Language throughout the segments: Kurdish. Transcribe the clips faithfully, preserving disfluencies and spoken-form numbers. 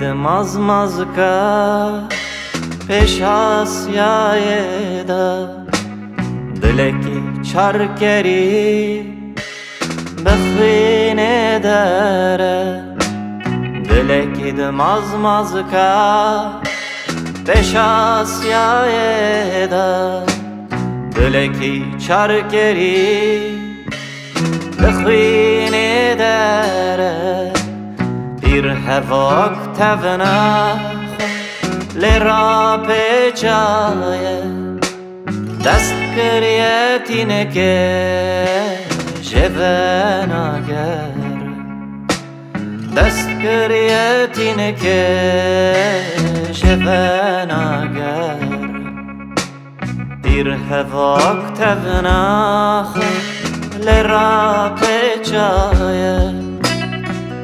Di mazmazka pêşasiyayê de dilekî çarkerî bi xwînê dere. Dilekî di mazmazka pêşasiyayê de dilekî çarkerî bi xwînê dere. Pîr hevok tevna xwe lê rapêçaye. Dest kiriye tînikê jê venager. Dest kiriye tînikê jê venager. Pîr hevok tevna xwe lê rapêçaye.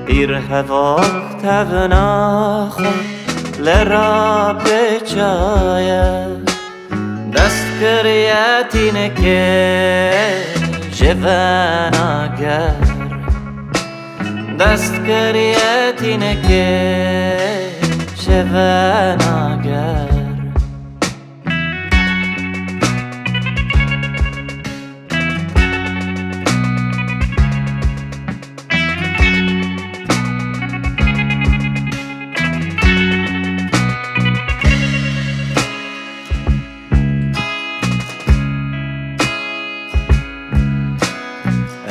Pîr hevok tevna xwe lê rapêçaye. Dest kiriye tînikê jê venager. Dest kiriye tînikê jê venager.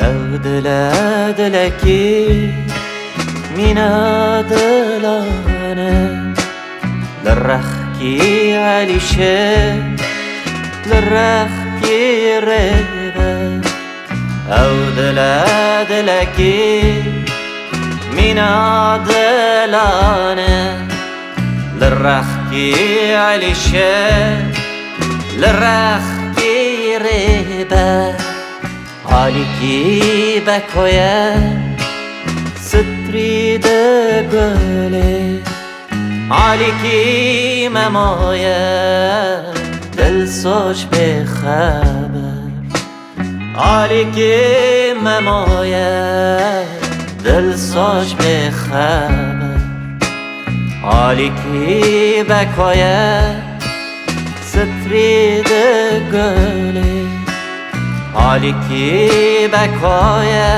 Ew dile dilekî mîna dilane. Li rexkî Elîşê, li rexkî rêve. Ew dile dilekî mîna dilane. Li rexkî Elîşê, li rexkî rêve. Alîkî Beko ye, sitrî di gulê. Alîkî Memo ye, dilsoz bêxeber. Alîkî Memo ye, dilsoz bêxeber. Alîkî Beko ye, sitrî di gulê. Alîkî Beko ye,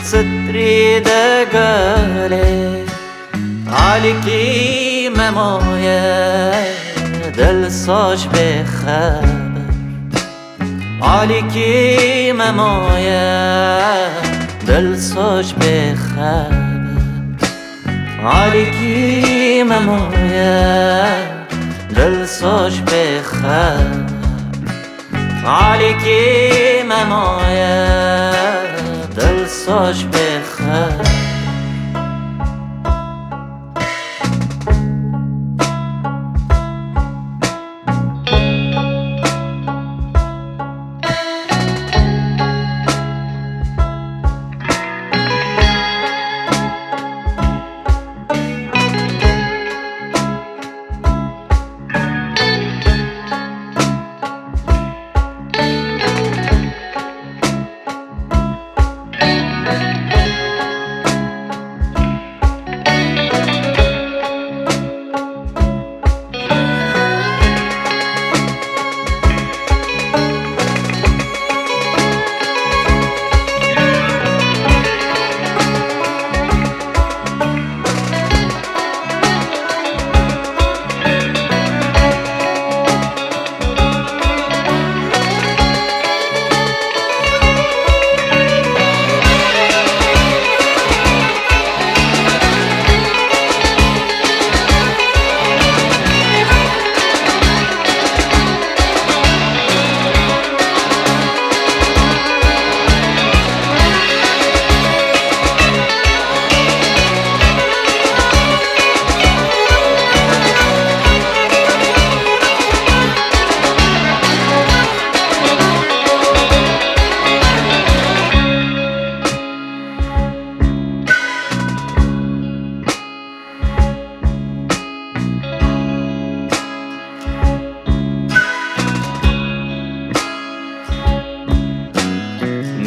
sitrî di gulê. Alîkî Memo ye, dilsoz bêxeber. Alîkî Memo ye, dilsoz bêxeber. Alîkî Memo ye, dilsoz bêxeber. Alîkî Memo ye, dilsoz bêxeber.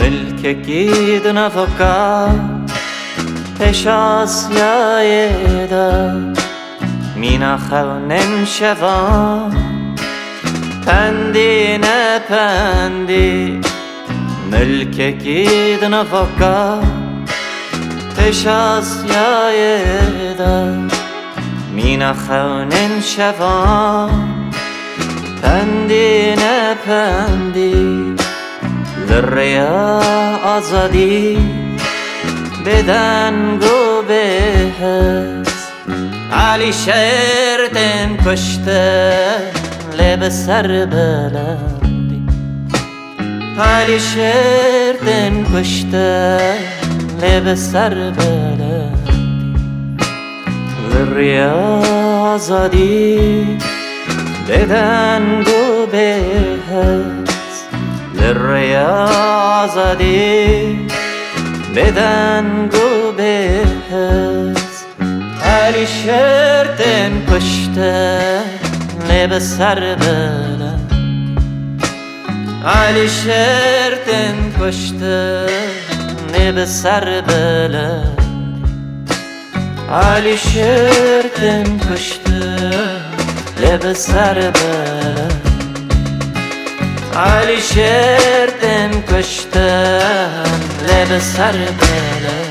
Milkekî di navaka Pêşasiyayê de mîna xewnên şevan, pendî ne pendî, milkekî di nivaka. Pêşasiyayê de mîna xewnên şevan, pendî ne pendî, li rêya azadî, bêdeng û bêhêz. Alîşêr tên kuştin, lê bi serbilindî. Alîşêr tên kuştin, lê bi serbilindî. Li rêya azadî, bêdeng û bêhêz. Li rêya azadî, bêdeng û bêhêz. Alîşêr tên kuştin, lê bi serbilindî. Alîşêr tên kuştin, lê bi serbilindî. Alîşêr tên kuştin, lê bi serbilindî. Alîşêr tên kuştin, lê bi serbilindî.